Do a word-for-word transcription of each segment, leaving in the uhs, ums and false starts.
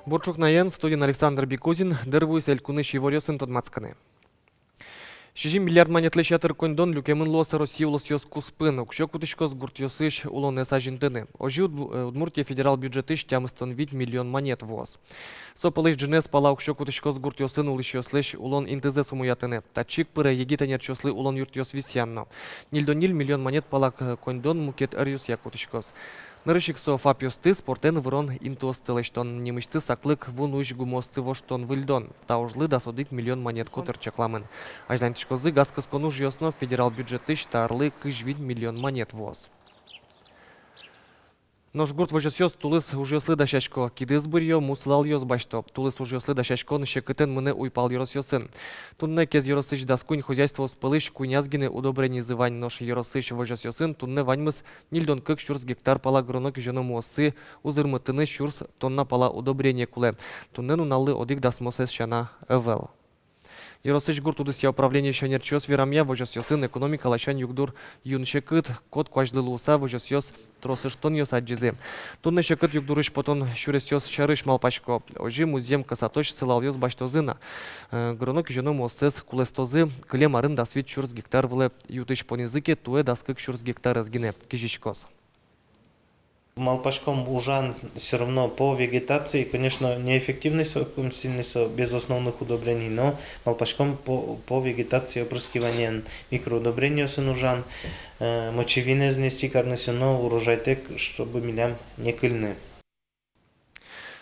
Бур ӵукнаен! Студиын Александр Бекузин. Дыр вуиз элькунысь иворъёсын тодматскыны. Сизьым миллиард манетлэсь ятыр коньдон люкемын луоз Россия улосъёс куспын. Уксё кутӥськоз гуртъёсысь улонэз азинтыны. Озьы Уд-, э, Удмуртие федерал бюджетысь тямыстон вить миллион манет вуоз. Со пӧлысь ӝынызэ пала уксё кутӥськоз гуртъёсын улӥсьёслэсь улон интызэс умоятыны. Татчы ик пыре егит ӧнерчиослы улон юртъёс висъян но. Ньыльдон ньыль миллион манет пала к-, коньдон мукет ӧръёсъя кутӥськоз. Нырысь ик со ФАПъёсты, спортэн вырон интыосты лэсьтон нимысьтыз саклык ву нуись гумыосты воштон-выльдон. Та ужлы дас одӥг миллион манет котыр чакламын. Азьланьтӥськозы газ кыскон ужъёс но. Федерал бюджетысь та арлы кызь вить миллион манет вуоз. Нош гурт возёсъёс тулыс ужъёслы дасясько, кидыс быръё, му сылалъёс басьто. Тулыс ужъёслы дасяськон секытэн мынэ уйпал ёросъёсын. Туннэ Кез ёросысь дас куинь хозяйствоос пӧлысь куиньяз гинэ удобренизы вань, нош ёросысь возёсъёсын туннэ ваньмыз ньыльдон кык сюрс гектар пала гыроно-кизёно муоссы узырмытыны сюрс тонна пала удобрение кулэ. Туннэ нуналлы одӥг дасмосэз сяна ӧвӧл. Ёросысь гурт удысъя управлениысь ӧнерчиос верамъя, возёсъёсын экономика ласянь югдур юн секыт. Кот куазьлы луыса, возёсъёс трос ыштонъёс адӟизы. Туннэ секыт югдурысь потон сюресъёс сярысь малпасько. Озьы музъем кӧсатозь сылалъёс басьтозы на, э, гыроно-кизёно муоссэс кулэстозы. Кылем арын дас вить сюрс гектар вылэ ю-тысь понӥзы ке, туэ дас кык сюрс гектарез гинэ кизиськоз. Малпаськом ужан всё равно по вегетации, конечно, неэффективный со, куинь сильный со, без основных удобрений, но малпаськом по, по вегетации, опрыскиваниен, микроудобрениосын ужан, э, мочевинэз но сикарны, всё равно урожайтэк, чтобы милям не кыльны.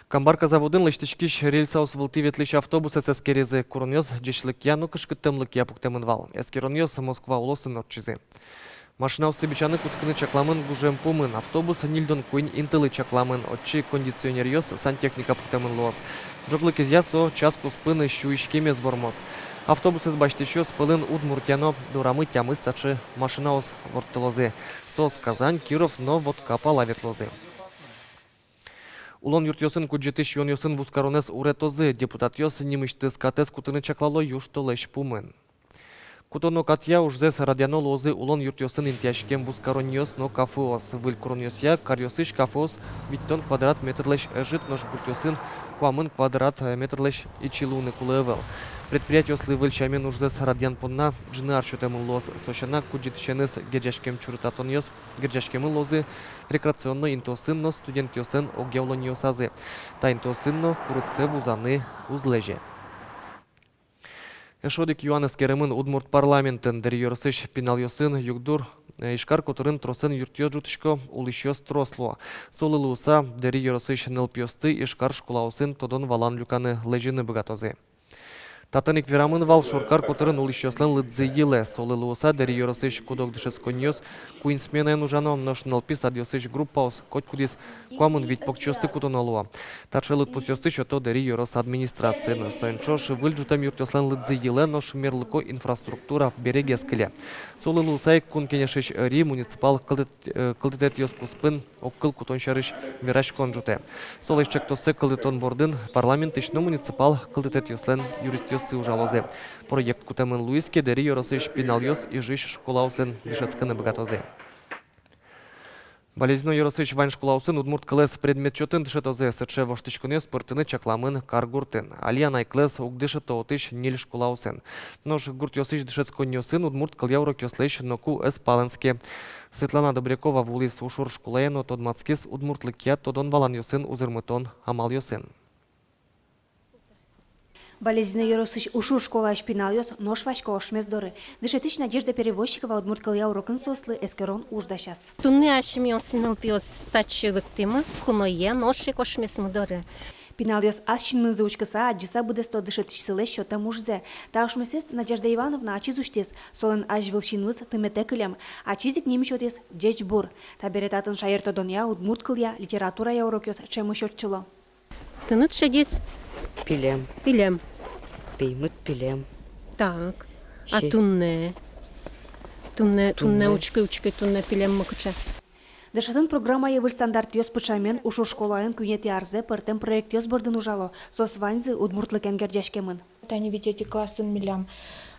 Камбарка заводын лэсьтӥськись рельсаос вылтӥ ветлӥсь автобусэз эскеризы. Куронъёс ӟечлыкъя но кышкыттэмлыкъя пуктэмын вал. Эскеронъёс Москва улосын ортчизы. Машинаосты бичаны кутскыны чакламын гужем пумын. Автобус ньыльдон куинь интылы чакламын. Отчы кондиционеръёс, сантехника пуктэмын луоз. Ӝоглыкезъя со час куспын сю иськемез вормоз. Автобусэз басьтӥсьёс пӧлын Удмуртия но. Дорамы тямыс таӵе машинаос ворттылозы. Соос Казань, Киров но Вотка пала ветлозы. Улон юртъёсын кудӟытӥсь юонъёсын вузкаронэз уретозы. Депутатъёс нимысьтыз катэз кутыны чаклало южтолэзь пумын. Кутоно катъя ужзэс радъяно луозы улон юртъёсын интыяськем вузкаронниос но кафеос. Выль куронъёсъя каръёсысь кафеос витьтон квадрат метрлэсь ӧжыт, нош гуртъёсын куамын квадрат метрлэсь ичи луыны кулэ ӧвӧл. Предприятиослы выль сямен ужзэс радъян понна ӝыны ар сётэмын луоз. Со сяна, кудӟытӥсеныз герӟаськем чурытатонъёс герӟаськемын луозы рекреационной интыосын но студентъёслэн огъя улонниосазы. Та интыосын но курытсэ вузаны уз лэзе. Эшшо одӥг юан эскеремын Удмурт парламентын. Дэри ёросысь пиналъёсын югдур, э, Ижкар котырын тросэн юртъёс ӝутӥсько, улӥсьёс трос луо. Солы луыса, Дэри ёросысь нылпиосты Ижкар школаосын тодон-валан люканы лэзьыны быгатозы. Татын ик верамын вал шоркар котырын улӥсьёслэн лыдзы йылэ. Солы луыса, Дэри ёросысь куд-ог дышетсконниос куинь сменаен ужано, нош нылпи садъёсысь группаос котькудӥз куамын вить покчиосты кутоно луо. Таӵе лыдпусъёсты сёто Дэри ёрос администрациын. Соин ӵош выль ӝутэм юртъёслэн лыдзы йылэ, нош мерлыко инфраструктура берегес кыле. Солы луыса ик Кун Кенешысь ӧри муниципал кылдыт-, э, кылдытэтъёс куспын огкыл кутон сярысь вераськон ӝутэ. Солэсь чектоссэ кылдытон бордын парламентысь но муниципал кылдытэтъёслэн юристъёссы ужалозы. Проект кутэмын луиз ке, Дэри ёросысь пиналъёс Ижысь школаосын дышетскыны быгатозы. Балезино ёросысь вань школаосын удмурт кылэз предмет чотын дышетозы. Сыӵе воштӥськонъёс пыртыны чакламын каргуртын. Али анай кылэз уг дышето отысь ньыль школаосын. Нош гуртъёсысь дышетсконниосын удмурт кылъя урокъёслэсь ноку ӧз палэнске. Светлана Добрякова вуылӥз Ушур школае но тодматскиз удмуртлыкъя тодон-валанъёсын узырмытон амалъёсын. Балезино ёросысь Ушур школаысь пиналъёс нош васько ошмес доры. Дышетӥсь Надежда Перевозчикова удмурт кылъя урокын соослы эскерон уж дасяз. Туннэ асьмеос, нылпиос, татчы лыктӥмы куное нош ик ошмесмы доры. Пиналъёс ас синмынзы учкыса, адӟыса быдэсто дышетӥсьсылэсь сётэм ужзэ. Та ошмесэз Надежда Ивановна ачиз усьтӥз. Солэн азьвыл синмыз тыметэ кылем. Ачиз ик нимысьтыз «Ӟечбур». Табере татын шаертодонъя, удмурт кылъя, литературая урокъёс ӵемысь ортчыло. Тыныд шедиз? Пилем. Пилем. Пеймыт пилем. Так. А туннэ? Туннэ, туннэ, туннэ учкы, учкы, туннэ пилеммы кыӵе. Дышетон программае выль стандартъёс пыӵамен Ушур школаын куинетӥ арзэ пӧртэм проектъёс бордын ужало. Соос ваньзы удмуртлыкен герӟаськемын. Тани витетӥ классын милям,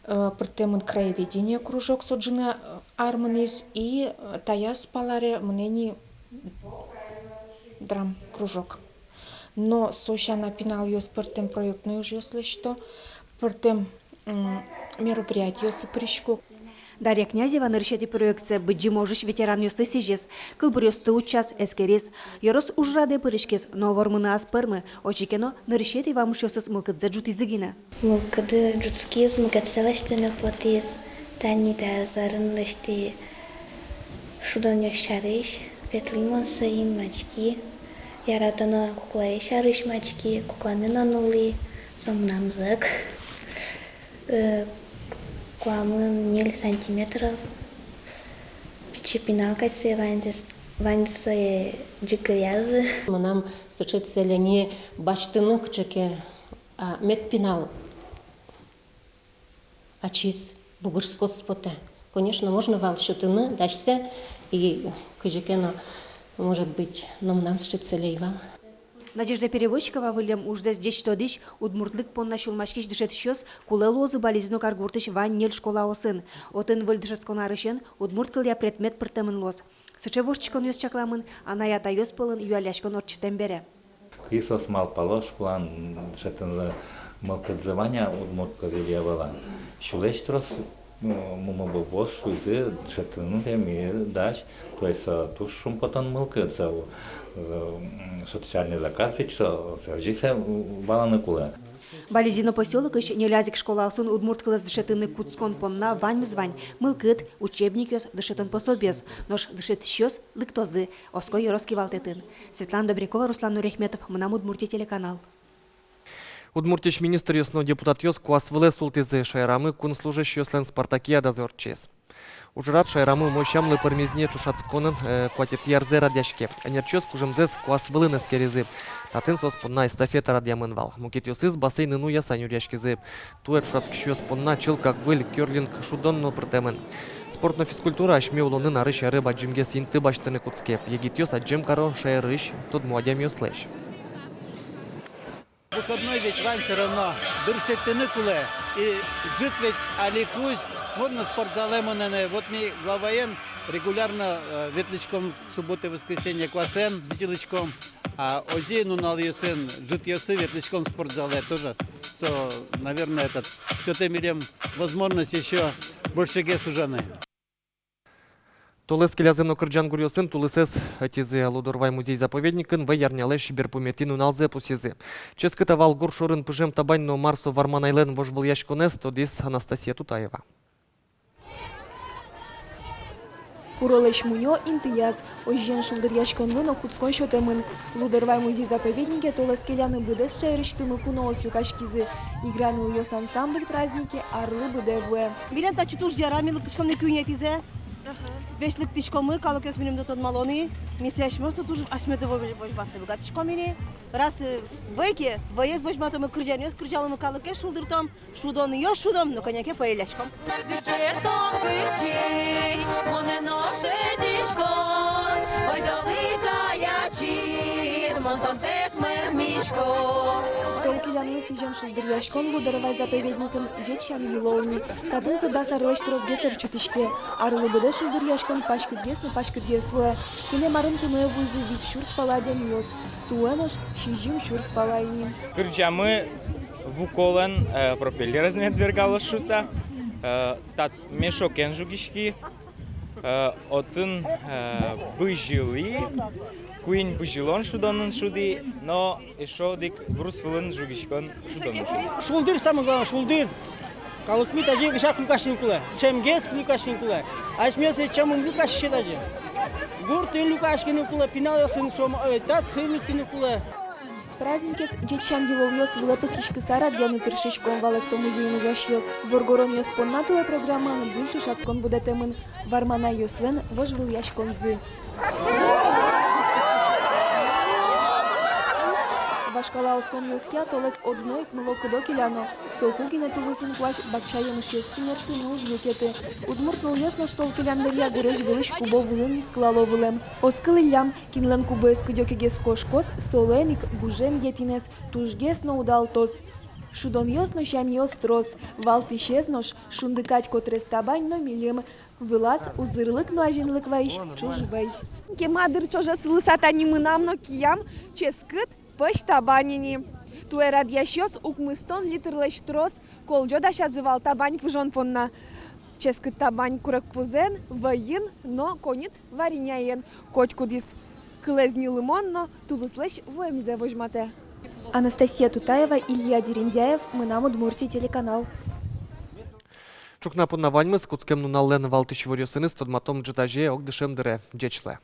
э, пыртэмын краеведение кружок, со ӝыны, э, ар мынӥз, и, э, таяз паларе мынэ ни драм кружок. Но со сяна пиналъёс пӧртэм проектной ужъёс лэсьто, пӧртэм, м, мероприятиосы пырисько. Дарья Князева нырысетӥ проектсэ Быдӟым ожысь ветеранъёслы сӥзиз, кылбуръёсты утчаз, эскериз. Ёрос ужрадэ пыриськиз, но вормыны ӧз пӧрмы, отчы ке но нырысетӥ вамышъёсыз мылкыдзэ ӝутӥзы гинэ. Мылкыды ӝутскиз, мукетсэ лэсьтыны потӥз, тани та арын лэсьтӥ шудонъёс сярысь, ветлӥ мон соин, мадиськи, яратоно куклаез сярысь мадиськи, кукламы но нуллӥ, со мынам зӧк, э, куамын ньыль сантиметров, пичи пинал кадь сое ваньзэс, ваньзэ сое ӟыгыръязы. Мынам сыӵе цель ини, басьтыны кыӵе ке, а, мед пинал ачиз бугырскоз потэ. Конечно, можно вал сётыны дасьсэ и кызьы ке но, может быть, но мынам сыӵе цель ӧй вал. Надежда Перевозчикова выллем ужзэс ӟеч тодӥсь, удмуртлык понна сюлмаськись дышетӥсьёс кулэ луозы Балезино каргуртысь вань ньыль школаосын. Отын выль дышетскон арысен удмурт кылъя предмет пыртэмын луоз. Сыӵе воштӥськонъёс чакламын анай-атайёс пӧлын юалляськон ортчытэм бере. Кызьы соос малпало, школаын дышетыны мылкыдзы вань-а удмурт кылъя вала. Сюлэсь трос, м, мумы-бубыос шуизы, дышетыны пе ми дась. То есть, э, туж шумпотон мылкыд, со, э, м, социальный заказ ведь со, со озьы сое валаны кулэ. Балезино посёлокысь ньылязы ик школаосын удмурт кылэз дышетыны кутскон понна ваньмыз вань: мылкыд, учебникъёс, дышетон пособиос. Нош дышетӥсьёс лыктозы, оско ёрос кивалтэтын. Светлана Добрякова, Руслан Нуряхметов, «Мынам Удмуртие» телеканал. Удмуртиысь министръёс но депутатъёс куас вылэ султӥзы. Шаерамы кун служащийёслэн спартакиадазы ортчиз. Ужрад шаерамы умой сямлы пӧрмиз ни. Чошатсконын, э, куатетӥ арзэ радъяське. Ӧнерчиос кужымзэс куас вылын эскеризы. Татын соос понна эстафета радъямын вал. Мукетъёсыз бассейнын уяса нюръяськизы. Туэ чошатскисьёс понна чылкак выль кёрлинг шудон но пыртэмын. Спорт но физкультура асьме улонын арысь аре бадӟымгес инты басьтыны кутске. Егитъёс адӟем каро шаерысь тодмо адямиослэсь. Выходной ведь вань, всё равно дышетыны кулэ. И ӝыт ведь али кузь, можно спортзалэ мыныны. Вот ми главаен регулярно, э, ветлӥськом суббота, воскресенье куасэн, бызьылӥськом. А озьы нуналъёсын, ӝытъёсы ветлӥськом спортзалэ тоже. Со, наверное, этот, сётэ милем возможность ещё большегес ужаны. Толэз келязы но кырӟан гуръёсын тулысэз ӧтизы. Лудорвай музей-заповедникын вӧй арнялэсь берпуметӥ нуналзэ пусйизы. Ческыт-а вал гур шорын пыжем табань но мар со Варманайлэн вожвылъяськонэз, тодӥз Анастасия Тутаева. Куролэсь мунё интыяз. Озьыен, шулдыръяськонлы но кутскон сётэмын. Лудорвай музей-заповеднике толэз келяны быдэс шаерысьтымы куноос люкаськизы. «Игра нылъёс» ансамбль празднике арлы быдэ вуэ. Милем татчы туж яра, ми лыктӥськом ни куинетӥзэ. Ага. Весь лыктӥськомы, калыкез милемды тодмало ни. Ми асьмеос но туж асьмеды возь-, возьматыны быгатӥськом ини. Раз, э, вӧй ке, вӧез возьматомы, кырӟанъёс кырӟаломы, калыкез шулдыртом. Шудонъёс шудом, но кӧня ке пӧяськом. Тон кырӟи, монэ но шӧдӥськод, ойдолы кай ачид, мон тонтэк мӧзмисько. Тол келянлы сӥзем шулдыръяськон Лудорвай заповедникын ӟеч сям-йылол ни. Татын со дас арлэсь тросгес ортчытӥське. Арлы быдэ шулдыръяськон паськытгес но паськытгес луэ. Кылем арын туное вуизы вить сюрс пала адямиос. Туэ нош сизьым сюрс пала ини. Кырӟамы Вуколэн, э, пропеллерез мед вергалоз шуыса, э, тат мешокен жугиськи, э, отын, э, бызьылӥ, куинь бызьылон шудонын шудӥ, но эшшо одӥг брус вылын жугиськон шудонын шудӥ. Шулдыр, самое главное, шулдыр. Калыкмы тазьы кыӵе ке люкаськыны кулэ, ӵемгес люкаськыны кулэ. Асьмеос ведь ӵемын люкаськиське тазьы. Гуртын люкаськыны кулэ, пиналъёсын шом, э, татчы лыктыны кулэ. Праздникез ӟеч сям-йылолъёс вылэ пыкиськыса радъяны тыршиськом, валэкто музейын ужасьёс. Воргоронъёс понна туэ программаын выль ӵошатскон будэтэмын: Варманайёслэн вожвылъяськонзы. Вашкала осконъёсъя толэз одно ик мылокыдо келяно. Соку гинэ тулысын куазь бакча емышъёсты мерттыны уз люкеты. Удмурт нылъёс нош тол келян дыръя гурезь вылысь кубо вылын нискылало вылэм. Оскылӥллям, кинлэн кубоез кыдёкегес кошкоз, солэн ик гужем етӥнэз тужгес но удалтоз. Шудонъёс но сямъёс трос, валтӥсез нош шунды кадь котрес табань но мильым. Вылаз узырлык но азинлык вайись ӵуж вӧй. Кема дыр ӵоже сылыса тани мынам но киям ческыт. Пӧсь табань ини. Туэ радъясьёс укмыстон литрлэсь трос колӟо дасязы вал табань пыжон понна. Ческыт табань курегпузэн, вӧйын но коньыт вареньяен. Котькудӥз кылэз ньылымон но тулыслэсь вуэмзэ возьматэ. Анастасия Тутаева, Илья Дерендяев, «Мынам Удмуртие» телеканал. Ӵукна понна ваньмыз. Кутскем нуналлэн валтӥсь иворъёсыныз тодматом ӝытазе ог дышем дыре. Ӟеч луэ.